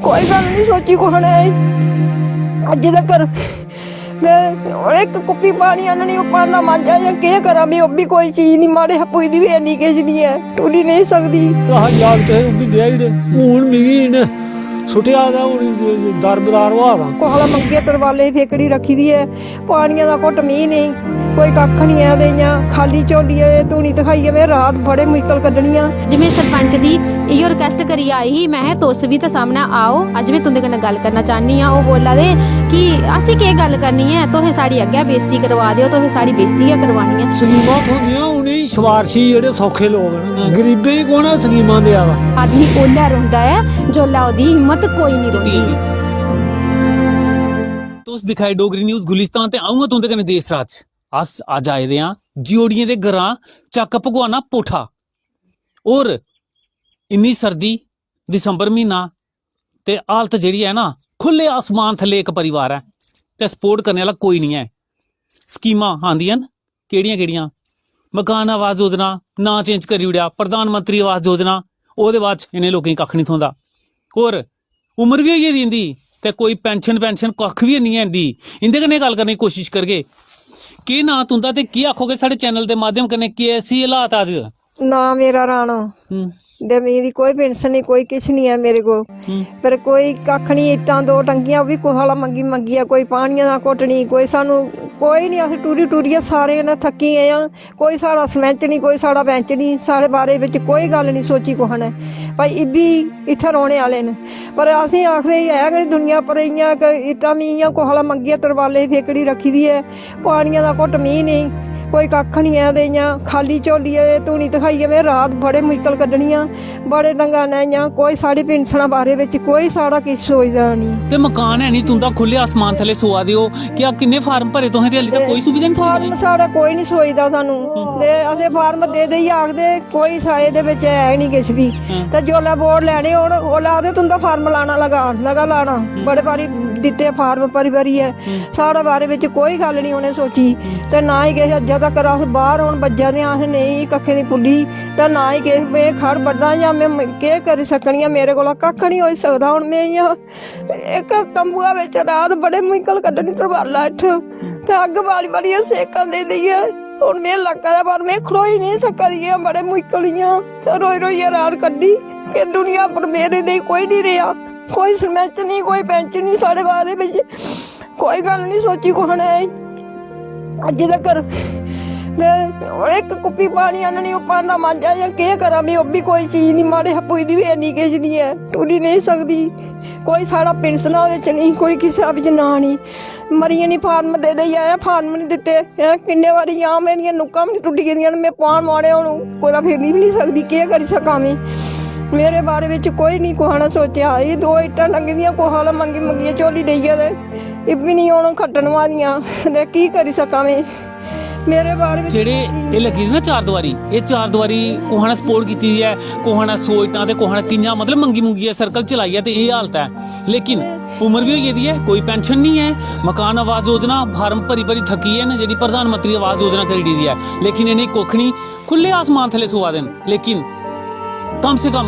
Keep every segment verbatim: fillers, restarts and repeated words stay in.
कोई गल्ल निं सोची कुसै ने। अज्ज तकर में इक कुप्पी पानी आह्ननी, ओह् भांडा मांजा जां केह् करां, में ओह् बी कोई चीज निं, माड़े हप्पू दी बी इन्नी किश निं ऐ, टुरी नेईं सकदी। आह, जागत हे, ओह् बी ब्याही ओड़े। हून मिगी इ'नें सुट्टेआ ते हून दर बदार होआ दा। कुसै दा मंगियै तरपालै दी फेकड़ी रक्खी दी ऐ, पानियै दा घुट्ट मीं नेईं, कोई कक्ख निं ऐ ते इ'यां खाल्ली झोलियै ते धूनी धखाइयै में रात बड़े मुश्कल कड्ढनी आं। जे में सरपंच दी इ'यो रिक्वेस्ट करियै आई ही, महैं तुस बी ते सामनै आओ, अज्ज में तुं'दे कन्नै गल्ल करना चाह्न्नी आं। ओह् बोला दे कि असें केह् गल्ल करनी ऐ, तुसें साढ़ी अग्गै बेइज्जती करवा दे ओ, तुसें साढ़ी बेइज्जती गै करवानी ऐ। स्कीमां थ्होंदियां उ'नेंगी शबारशी जेह्ड़े सौखे लोक न, गरीबें गी कौन ऐ स्कीमां देआ दा? आदमी ओल्लै रोंदा ऐ जोल्लै ओह्दी हिम्मत कोई निं रौंह्दी। तुस दिक्खा दे डोगरी न्यूज गुलिस्तान ते अ'ऊं आं तुं'दे कन्नै देस राज। अस अज्ज आए दे आं जियोड़ियें दे ग्रां चक्क भगवाना पोठा। होर इन्नी सर्दी, दिसंबर म्हीना, ते हालत जेह्ड़ी ऐ ना, खु'ल्ले आसमान थल्ले इक परिवार ऐ ते सपोर्ट करने आह्ला कोई निं ऐ। स्कीमां आंदियां न केह्ड़ियां केह्ड़ियां, मकान आवास योजना, नांऽ चेंज करी ओड़ेआ, प्रधानमंत्री आवास योजना, ओह्दे बाद च इ'नें लोकें गी कक्ख निं थ्होंदा। होर उम्र बी होई गेदी इं'दी ते कोई पैंशन पैंशन कक्ख बी निं ऐ इं'दी। इं'दे कन्नै गल्ल करने दी कोशिश करगे। केह् नांऽ तुं'दा ते केह् आखोगे साढ़े चैनल दे माध्यम कन्नै, कैसी हालात अज्ज? नांऽ मेरा राणा। हम्म। ते मेरी कोई पैंशन निं, कोई किश निं ऐ मेरे कोल। हम्म। पर कोई कक्ख निं, इट्टां दो टंगियां, ओह् बी कुसै कोला मंगी मंगियै, कोई पानियै दा घुट्ट निं, कोई सानूं, कोई निं, अस टुरी टुरियै सारे जने थक्की गे आं। कोई साढ़ा सरपैंच निं, कोई साढ़ा पैंच निं, साढ़े बारे बिच कोई गल्ल निं सोची कुसै ने। भाई, इब्बी इत्थै रौह्ने आह्ले न, पर असें आखदे एह् है गै निं दुनिया पर, इ'यां क-, इट्टां निं, इ'यां कुसै कोला मंगियै तरपालै दी फेकड़ी रक्खी दी ऐ, पानियै दा घुट्ट मीं नेईं, कोई कक्ख निं ऐ, ते इ'यां खाल्ली झोलियै ते धूनी धखाइयै में रात बड़े मुश्कल कड्ढनी आं। बड़े ढंगा नै इ'यां कोई साढ़ी पिंसना बारे बिच कोई साढ़ा किश सोचदा निं। ते मकान है निं तुं'दा, खु'ल्ले आसमान थल्ले सोआ दे ओ, क्या किन्ने फार्म भरे तुसें ते हाल्ली तक कोई सुविधा निं थ्होई? फार्म साढ़ा कोई निं सोचदा सानूं। ते असें फार्म दे देइयै आखदे कोई सा-, एह्दे बिच है निं किश बी। हां। ते जिसलै वोट लैने होन, उसलै आखदे तुं'दा फार्म लाना लगा, लगा लाना। हम्म। बड़े बारी दित्ते फार्म भरी भरियै। हम्म। साढ़े बारे बिच कोई गल्ल निं उ'नें सोची। हम्म। ते ना ही किश, अज्जै तक्कर अस बाह्र हून बज्जा दे आं, असें नेईं कक्खें दी पुल्ली। ते ना ही किश में खड़ बड्ढां जां में म-, केह् करी सकनी आं, मेरे कोला कक्ख निं होई सकदा। हून में इ'यां इक तम्बुआ बिच रात बड़े मुश्कल कड्ढनी, तरपाला हेठ ते अग्ग बाली बालियै सेकां देई देइयै हून में लग्गा दा, पर में खड़ोई निं सका दी आं, बड़े मुश्कल इ'यां रोई रोइयै रात कड्ढी कि दुनिया पर मेरे लेई कोई निं रेहा, कोई सरपैंच निं, कोई पैंच निं, साढ़े बारे बिच कोई गल्ल निं सोची कुसै ने। अज्ज तकर में इक कुप्पी पानी आह्ननी, ओह् भांडा मांजा जां केह् करां, में ओह् बी कोई चीज निं, माड़े हप्पू दी बी इन्नी किश निं ऐ, टुरी नेईं सकदी। कोई साढ़ा पिंसना बिच निं, कोई किसै बिच नांऽ निं। मरी जानी, फार्म दे देई आया, फार्म निं दित्ते। हैं, किन्ने बारी जां मेरियां नुक्कां बी निं टुट्टी गेदियां न, में पान मारे हून कुतै फिरी बी निं सकदी, केह् करी सकां में? मेरे बारे बिच कोई निं कुसै ने सोचेआ। एह् दो इट्टां टंगी दियां, कुसै कोला मंगी मंगियै झोली लेइयै ते एह् बी निं हून खट्टन होआ दियां, ते की करी सकां में? मेरे बारे बिच जेह्ड़े एह् लग्गी दी ना चार दवारी, एह् चार दवारी कुसै ने सपोर्ट कीती दी ऐ, कुसै ने सौ इट्टां ते कुसै ने कि'यां, मतलब, मंगी मुंगियै सर्कल चलाइयै ते एह् हालत ऐ। लेकिन उम्र बी होई गेदी ऐ, कोई पैंशन निं ऐ, मकान आवास योजना फार्म भरी भरी थक्की गे न, जेह्ड़ी प्रधानमंत्री आवास योजना करी ओड़ी दी ऐ, लेकिन इ'नें कुक्ख निं, खु'ल्ले आसमान थल्ले सोआ दे न। लेकिन कम से कम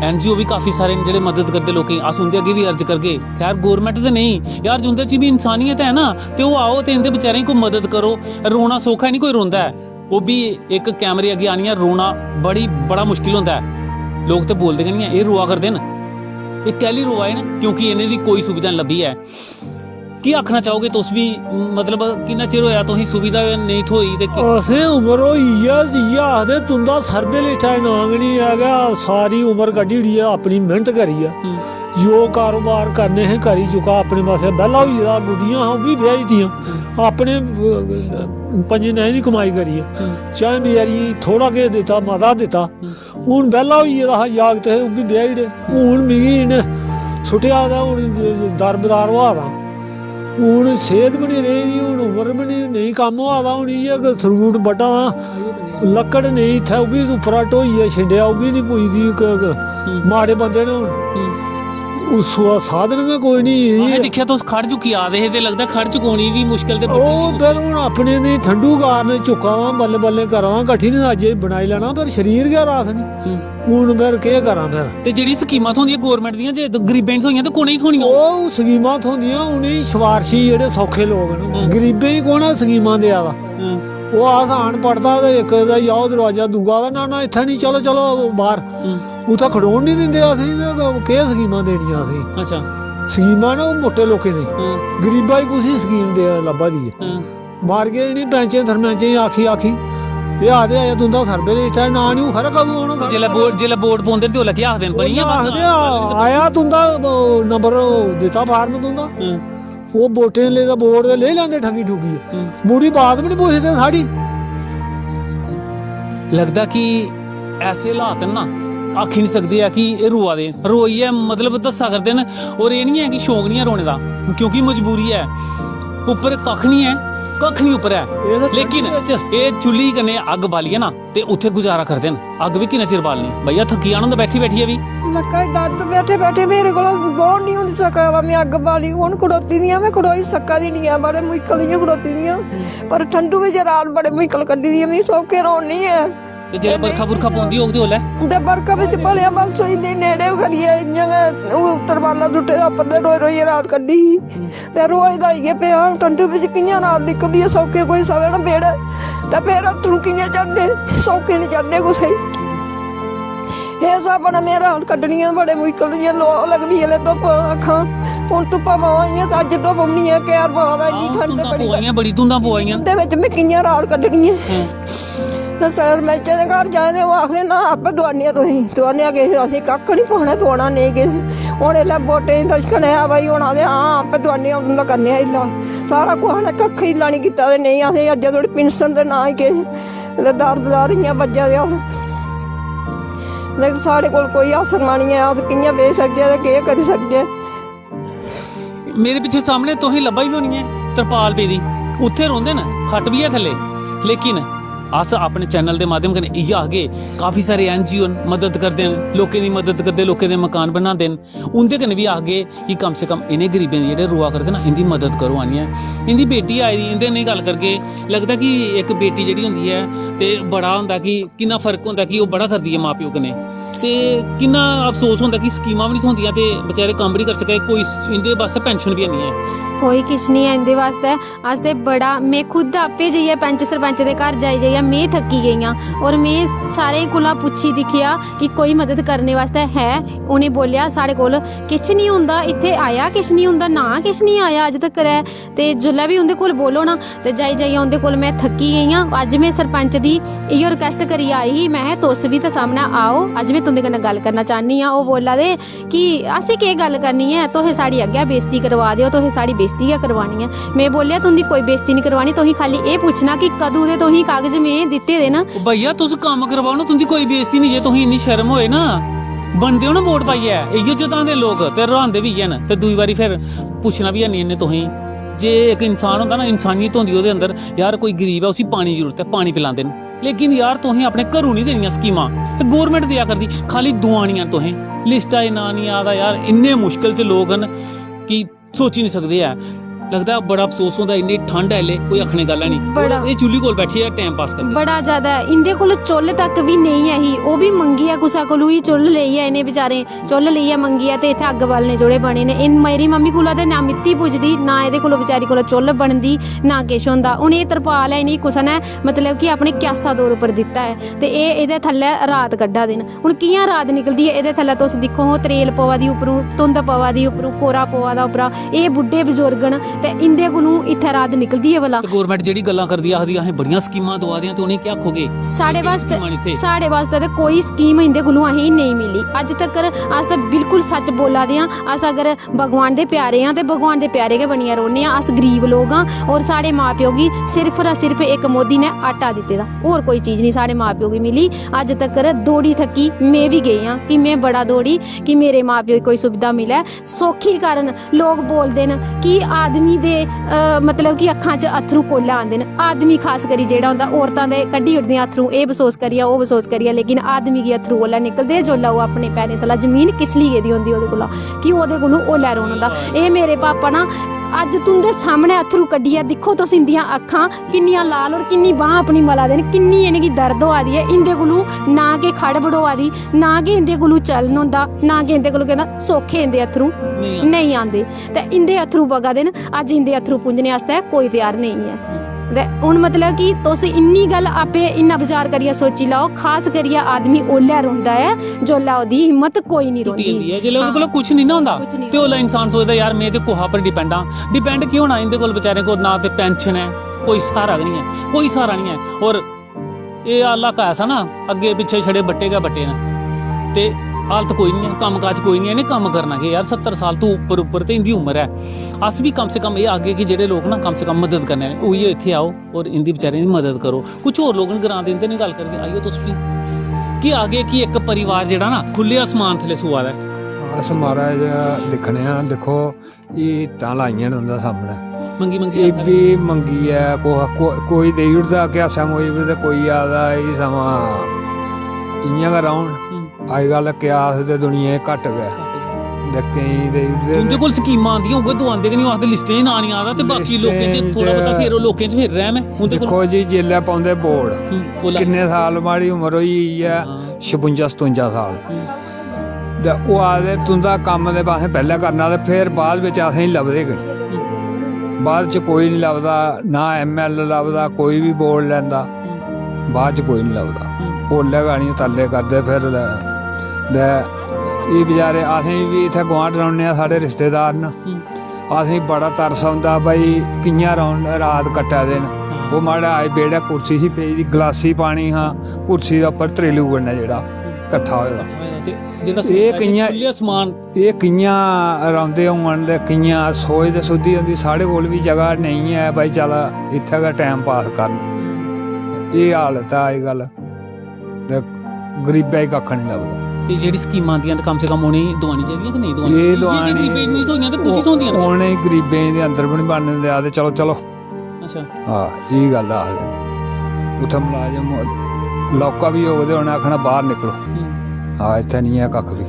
एनजीओ बी काफी सारे न जेह्ड़े मदद करदे लोकें गी, अस उं'दे अग्गें बी अर्ज करगे। खैर, गौरमेंट ते नेईं यार, जिं'दे च बी इंसानियत है ना, ते ओह् आओ ते इं'दे बेचारें गी कोई मदद करो। रोना सौखा निं कोई रोंदा ऐ, ओह् बी इक कैमरे अग्गें आनियै रोना बड़ी, बड़ा मुश्किल होंदा ऐ। लोक ते बोलदे गै निं ऐ, एह् रोआ करदे न, एह् कैह्ली रोआ दे न? क्योंकि इ'नें दी कोई सुविधा निं लब्भी ऐ। की आखना चाहोगे तुस बी, मतलब, किन्ना चिर होया तुसें सुविधा नेईं थ्होई ते की? असें उम्र होई ऐ, इ'यै आखदे, तुं'दा सर्वे लिस्टा नांऽ गै निं ऐ, गै सारी उम्र कड्ढी ओड़ी ऐ अपनी मेह्नत करियै। हम्म। जो कारोबार करने हे करी चुका, अपने पासै बेह्ला होई गेदा, गुड्डियां हां ओह् बी ब्याही दियां, अपने, अ, पंजे नैं दी कमाई करियै। हम्म। चाहे बचैरियें गी थोह्ड़ा किश दित्ता, मता दित्ता। हम्म। हून बेह्ला होई गेदा हा जागत, हे ओह् बी ब्याही ओड़े। हून मिगी इ'नें सुट्टेआ ते हून दर बदार होआ दा। हून सेह्त बी निं रेही दी, हून उम्र बी निं, नेईं कम्म होआ दा। हून इ'यै कि सरूट बड्ढा दा, लक्कड़ नेईं इत्थै, ओह् बी उप्परा ढोइयै छिंडेआ, ओह् बी निं पुजदी। क-, क-, हम्म। माड़े बंदे न हून। हम्म। उस सा-, साधन गै कोई निं। असें दिक्खेआ तुस खड़ चुक्की आ दे हे ते लगदा खड़ चुकोनी बी मुश्कल ते बड्डी ओह् मुश्कल। फिर हून अपने दी ठंडू कारण चुक्का दा, बल्लें बल्लें करा दा, कठिन अज्ज एह् बनाई लैना, पर शरीर गै रास निं। हम्म। हून फिर केह् करां फिर? ते जेह्ड़ी स्कीमां थ्होंदियां गौरमेंट दियां, जे गरीबें गी थ्होइयां ते कु'नें गी थ्होनियां? ओह् स्कीमां थ्होंदियां उ'नेंगी, शफारशी जेह्ड़े सौखे लोक न। गरीबें गी कौन ऐ स्कीमां देआ दा? ओह् अस अनपढ़ता ते इक दा जाओ दरोआजा, दूआ दा ना ना, इत्थै निं, चलो चलो बाह्र। उत्थै खड़ोन निं दिंदे असेंगी ते केह् स्कीमां देनियां असेंगी? अच्छा। स्कीमां न ओह् मोटे लोकें दी। हां। गरीबा गी कुसी स्कीम दे लब्भा दी ऐ? हां। मारगे इ'नें पैंचें सरपैंचें गी आखी आखी, एह् आखदे अजें तुं'दा सर्वे लिस्ट ऐ, नांऽ निं खरै कदूं औना साढ़े जेल्लै कोल। बोर्ड जेल्लै वोट पौंदे ते ओल्लै केह् आखदे न, बनी गेआ बस? आखदे, "आ, आया तुं'दा, ओ, नंबर, ओ, दित्ता फार्म तुं'दा।" हां। ओह् वोटें लेई ते बोर्ड ते लेई लैंदे ठगी ठुगियै। हम्म। मुड़ी बात बी निं पुछदे साढ़ी। लगदा कि ऐसे हालात न ना, आखी निं सकदे ऐ कि एह् रोआ दे, रोइयै मतलब दस्सा करदे न। और एह् निं ऐ कि शौक निं ऐ रोने दा, क्योंकि मजबूरी ऐ, उप्पर कक्ख निं ऐ, कक्ख निं उप्पर ऐ। एह् ते लेकिन ठंड बिच। एह् चुल्ली कन्नै अग्ग बालियै ना ते उत्थै गुजारा करदे न। अग्ग बी किन्ना चिर बालनी, भैया थक्की जाना होंदा बैठी बैठियै बी। लक्का च दर्द बैठे बैठे मेरे कोला बौह्न निं होंदी सका दा, में अग्ग बाली, हून खड़ोती दी आं, में खड़ोई सका दी निं आं, बड़े मुश्कल इ'यां खड़ोती दी आं। पर ठंडू बिच रात बड़े मुश्कल कड्ढी दी ऐ, मिगी सौखे रौह्न निं ऐ। ते जेल्लै बरखा बुरखा पौंदी होग ते ओल्लै? ते बरखा बिच भलेआं बस होई जंदी, नेड़े करियै इ'यां गै ओह् तरपाला सुट्टे दा उप्पर ते रोई रोइयै रात कड्ढी ही। ते रोज दा इ'यै पेआ, हून ठंडू बिच कि'यां रात निकलदी ऐ, सौखे कोई सवे ना बेड़, ते फिर अत्थरूं कि'यां चढ़दे, सौखे निं चढ़दे कुसै गी। एह् स्हाबा नै में रात कड्ढनी ऐ, बड़े मुश्कल, जि'यां लोऽ लगदी जिसलै धुप्प अक्खां, हून धुप्पा पवा दियां, ते अज्ज धुप्प बी निं ऐ, क्यार पवा दा, इन्नी आहो, ठंड धुंधां बड़ी। पोआ दियां, बड़ी धुंधां पोआ दियां। उं'दे बिच में कि'यां रात कड्ढनी ऐ? हं। ते सरपैंचै दे घर जाए ते ओह् आखदे, "ना, आपै दोआने आं तुसेंगी, दोआने आं किश, असें कक्ख निं पाना, दोआना नेईं किश।" हून इसलै वोटें दी लश्कन ऐ भाई, हून आखदे, "हां, आपै दोआने आं, तुं'दा करने आं इलाज।" साढ़ा कुसै ने कक्ख इलाज निं कीता ते नेईं असें अज्जै धोड़ी पिन्शन ते ना ही किश। ते दर बदर इ'यां बज्जा दे अस। ते साढ़े कोल कोई आसरा निं ऐ, अस कि'यां बेही सकचै ते केह् करी सकचै? मेरे पिच्छे सामने तुसें लब्भा दी होनी ऐ तरपाल पेदी, उत्थै रौंह्दे न, खट्ट बी ऐ थल्ले। लेकिन अस अपने चैनल दे माध्यम कन्नै इ'यै आखगे, काफी सारे एनजीओ न, मदद करदे न, लोकें दी मदद करदे, लोकें दे मकान बनांदे न, उं'दे कन्नै बी आखगे कि कम से कम इ'नें गरीबें दी, जेह्ड़े रोआ करदे ना, इं'दी मदद करो आनियै। इं'दी बेटी आई दी, इं'दे कन्नै गल्ल करगे। लगदा कि इक बेटी जेह्ड़ी होंदी ऐ ते बड़ा होंदा कि किन्ना फर्क होंदा कि ओह् बड़ा करदी ऐ मां प्यो कन्नै, ते किन्ना अफसोस होंदा कि स्कीमां बी निं थ्होंदियां ते बेचारे कम्म बी निं करी सका दे, कोई इं'दे बास्तै पेंशन बी हैनी ऐ। कोई किश निं ऐ इं'दे बास्तै। अस ते बड़ा, में खुद आपे जाइयै पैंच सरपंच दे घर जाई जाइयै में थक्की गेई आं। और में सारें कोला पुच्छी दिक्खेआ कि कोई मदद करने बास्तै है, उ'नें बोलेआ, "साढ़े कोल किश निं होंदा, इत्थै आया किश निं होंदा, ना किश निं आया अज्ज तक्कर ऐ।" ते जिसलै बी उं'दे कोल बोलो ना, ते जाई जाइयै उं'दे कोल में थक्की गेई आं। अज्ज में सरपंच दी इ'यो रिक्वेस्ट करियै आई ही, में, "तुस बी ते सामनै आओ, अज्ज में तुं'दे कन्नै गल्ल करना चाह्न्नी आं।" ओह् बोला दे कि "असें केह् गल्ल करनी ऐ, तुसें साढ़ी अग्गें बेइज्जती करवा दे ओ, तुसें साढ़ी बेइज्जती गै करवानी ऐ।" में बोलेआ, "तुं'दी कोई बेइज्जती निं करवानी, तुसें खाल्ली एह् पुच्छना कि कदूं दे तुसें कागज में दित्ते दे न।" ओ भैया, तुस कम्म करवाओ ना, तुं'दी कोई बेइज्जती निं। जे तुसें इन्नी शर्म होए ना, बनदे ओ ना वोट पाइयै, इ'यो जतांदे लोक ते रहांदे बी इ'यै न। ते दूई बारी फिर पुच्छना बी हैनी इ'नें तुसें। जे इक इंसान होंदा ना, इंसानियत होंदी ओह्दे अंदर, यार, कोई गरीब ऐ, उसी पानी दी जरूरत ऐ, पानी पिलांदे न। लेकिन यार, तुसें अपने घरों निं देनियां स्कीमां, गौरमेंट देआ करदी, खाल्ली दुआनियां तुसें। लिस्टा च नांऽ निं आ दा यार, इन्ने मुश्कल च लोक न कि सोची निं सकदे ऐ। लगदा बड़ा अफसोस होंदा, इन्नी ठंड ऐ, इसलै कोई आखने गल्ल है निं। बड़ा। एह् चुल्ली कोल बैठियै टाइम पास करदे। बड़ा ज्यादा। इं'दे कोल चुल्ल तक बी नेईं ऐ ही, ओह् बी मंगियै कुसै कोलू ही चुल्ल लेइयै, इ'नें बेचारें चुल्ल लेइयै मंगियै ते इत्थै अग्ग बालने जोड़े बने ने। इन मेरी मम्मी कोला ते ना मित्ती पुजदी, ना एह्दे कोला, बेचारी कोला चुल्ल बनदी, ना किश होंदा। हून एह् तरपाल ऐ, इ'नेंगी कुसै ने, मतलब कि, अपने क्यासा दे तौर उप्पर दित्ता ऐ ते एह् एह्दे थल्लै रात कड्ढा दे न। हून कि'यां रात निकलदी ऐ एह्दे थल्लै? तुस दिक्खो हां, त्रेल पवा दी उप्परों, धुंध पवा दी उप्परों, कोहरा पवा दा उप्परा। एह् बुड्ढे बजुर्ग न ते इं'दे कोलूं इत्थै रात निकलदी ऐ भला? ते गौरमेंट जेह्ड़ी गल्लां करदी, आखदी असें बड़ियां स्कीमां दोआ दे आं, ते उ'नेंगी केह् आखोगे? साढ़े केह् बास्तै, स्कीमां न इत्थै? साढ़े बास्तै ते कोई स्कीम इं'दे कोलूं असेंगी नेईं मिली अज्ज तक्कर। अस ते बिल्कुल सच्च बोला दे आं। अस अगर भगवान दे प्यारे आं ते भगवान दे प्यारे गै बनियै रौह्ने आं। अस गरीब लोक आं और साढ़े मां प्यो गी सिर्फ दा सिर्फ इक मोदी ने आटा दित्ते दा, होर कोई चीज निं साढ़े मां प्यो गी मिली अज्ज तक्कर। दौड़ी थक्की में बी गेई आं कि में बड़ा दौड़ी कि मेरे मां प्यो गी कोई सुविधा मिलै। सौखी कारण लोक बोलदे न कि आदमी दे, अ, मतलब कि अक्खां च अत्थरू कोल्लै आंदे न। आदमी खास करी जेह्ड़ा होंदा, औरतां दे कड्ढी ओड़दियां अत्थरू, एह् बसोस करियै, ओह् बसोस करियै, लेकिन आदमी गी अत्थरू ओल्लै निकलदे जिसलै ओह् अपने पैरें तला जमीन किसली गेदी होंदी ओह्दे कोला, कि ओह्दे कोलूं ओल्लै रोन होंदा। एह् मेरे पापा ना अज्ज तुं'दे सामनै अत्थरू कड्ढियै दिक्खो तुस, इं'दियां अक्खां किन्नियां लाल और किन्नी बांह् अपनी मला दे न, किन्नी इ'नेंगी दर्द होआ दी ऐ। इं'दे कोलू ना गै खड़ बड़ोआ दी, ना गै इं'दे कोलू चलन होंदा, ना गै इं'दे कोलू केह् होंदा, सौखे इं'दे अत्थरू नेईं आंदे। नेईं आंदे। ते इं'दे अत्थरू बगा दे न, अज्ज इं'दे अत्थरू पुंजने आस्तै कोई त्यार नेईं ऐ। ते हून मतलब कि तुस इन्नी गल्ल आपे इन्ना विचार करियै सोची लैओ, खास करियै आदमी ओल्लै रोंदा ऐ जोल्लै ओह्दी हिम्मत कोई निं टुट्टी रौंह्दी। जंदी ऐ। जेल्लै ओह्दे हां। कोला कुछ निं ना होंदा, कुछ निं ते ओल्लै होंदा। इंसान सोचदा, "यार, में ते कुहा पर डिपेंड आं।" डिपेंड केह् होना, इं'दे कोल बेचारें कोल ना ते पेंशन ऐ, कोई स्हारा गै निं ऐ, कोई स्हारा निं ऐ। और एह् इलाका ऐसा ना, अग्गें पिच्छें छड़े बट्टे गै बट्टे न ते हालत कोई निं ऐ, कम्म काज कोई निं ऐ। इ'नें कम्म करना केह् यार, सत्तर साल तों उप्पर, उप्पर ते इं'दी उम्र ऐ। अस बी कम से कम एह् आखगे कि जेह्ड़े लोक ना कम से कम मदद करने आह्ले, उ'ऐ इत्थै आओ और इं'दी बेचारें दी मदद करो। कुछ होर लोक न ग्रां दे, इं'दे नै गल्ल करगे। आइयो तुस बी। केह् आखगे कि इक परिवार जेह्ड़ा ना खु'ल्ले आसमान थल्ले सोआ दा ऐ। अस महाराज दिक्खने आं, दिक्खो, एह् इट्टां लाइयां न उं'दे सामनै। मंगी मंगी एह् आखा दे। बी मंगियै कुहा-, को-, कोई देई ओड़दा क्यासा मूजब ते कोई आखदा एह् समां इ'यां गै रौह्न। हम्म। अजकल क्यास ते दुनिया च घट्ट गै। घट्ट गै। ते केईं देई ओड़दे उं'दे न। कोल स्कीमां आंदियां, उ'ऐ दोआंदे गै निं, ओह् आखदे लिस्टें च नांऽ निं आवा दा ते बाकी लोकें च लिस्टें च थोह्ड़ा मता फिर ओह् लोकें च फिर रैह्म ऐ उं'दे कोल। दिक्खो जी, जिसलै पौंदे बोर्ड, हम्म, ओह् ला- किन्ने साल माड़ी उम्र होई गेई ऐ? हां। छपुंजा सतुंजा साल। हम्म। ते ओह् आखदे, "तुं'दा कम्म ते असें पैह्लें करना ते फिर बाद बिच असेंगी लभदे गै निं।" हम्म। बाद च कोई निं लभदा, ना एमएलए लभदा, कोई बी बोर्ड लैंदा, हम्म। बाद च कोई निं लभदा। हम्म। ओल्लै गै आनियै तरले करदे फिर। ते एह् बेचारे, असेंगी बी इत्थै गुआंढ रौह्ने आं, साढ़े रिश्तेदार न। हम्म। असेंगी बड़ा तरस औंदा भाई, कि'यां रौह्न, रात कट्टा दे न। हां। ओह् माड़ा आई बेह्ड़ै कुर्सी ही पेई दी, गलासी पानी हा, कुर्सी दे उप्पर त्रेलू कन्नै जेह्ड़ा किट्ठा होए दा। किट्ठा होए दा। ते जेह्ड़ा एह् कि'यां, खु'ल्ले आसमान। एह् कि'यां रौंह्दे होङन ते कि'यां सोचदे सुद्धि होंदी। साढ़े कोल बी जगह नेईं ऐ भाई, चल इत्थै गै टैम पास करन। एह् हालत ऐ अजकल। ते गरीबै गी कक्ख निं लभदा। ते जेह्ड़ी स्कीमां आंदियां ते कम से कम उ'नेंगी दोआनी चाहिदियां कि नेईं दोआनी एह् चाहिदियां? इ'यै जे दोआनी, गरीबें गी निं थ्होइयां ते कुसी ओह्-, थ्होंदियां न? उ'नें गरीबें दे अंदर बी निं बनन देआ दे, "चलो, चलो।" अच्छा। हां, एह् गल्ल आखदे। उत्थै मलाजम लौह्का बी होग ते उ'नें आखना, "बाह्र निकलो।" हम्म। हां, इत्थै निं ऐ कक्ख बी।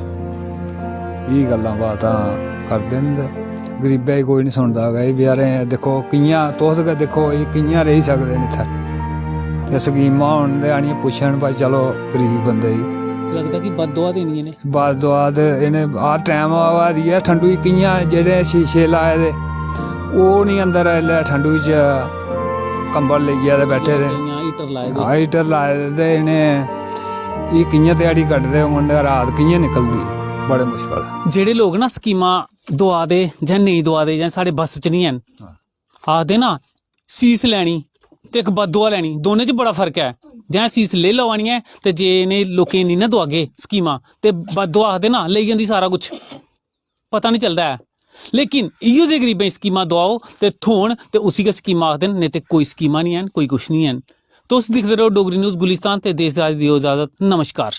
एह् गल्लां बातां करदे न ते गरीबै गी कोई निं सुनदा। गै बेचारे दिक्खो कि'यां, तुस गै दिक्खो, एह् कि'यां रेही सकदे न इत्थै? ते स्कीमां होन ते आनियै पुच्छन, भाई, चलो, गरीब बंदे गी। लगदा कि बद्दुआ देनी इ'नें। बद्दुआ ते इ'नें हर टैम आवा दी ऐ। ठंडू च कि'यां, जेह्ड़े शीशे लाए दे, ओह् निं अंदर इसलै ठंडू च कंबल लेइयै ते बैठे दे। इ'यां हीटर लाए दे। हां, हीटर लाए दे ते इ'नें एह् कि'यां ध्याड़ी कड्ढदे होङन ते रात कि'यां निकलदी? बड़े मुश्कल। जेह्ड़े लोक ना स्कीमां दोआ दे जां नेईं दोआ दे जां साढ़े बस च निं हैन, हां। आखदे ना, सीस लैनी ते इक बद्दुआ लैनी, दोनें च बड़ा फर्क ऐ। जां सीस लेई लैओ आनियै, ते जे इ'नें लोकें गी निं ना दोआगे स्कीमां, ते बद्दुआ आखदे ना, लेई जंदी सारा कुछ, पता निं चलदा ऐ। लेकिन इ'यो जे गरीबें गी स्कीमां दोआओ ते थ्होन, ते उसी गै स्कीमां आखदे न, नेईं ते कोई स्कीमां निं हैन, कोई कुछ निं हैन। तुस दिखदे रहो डोगरी न्यूज़ गुलिस्तान ते देश राज गी देओ इजाज़त। नमस्कार।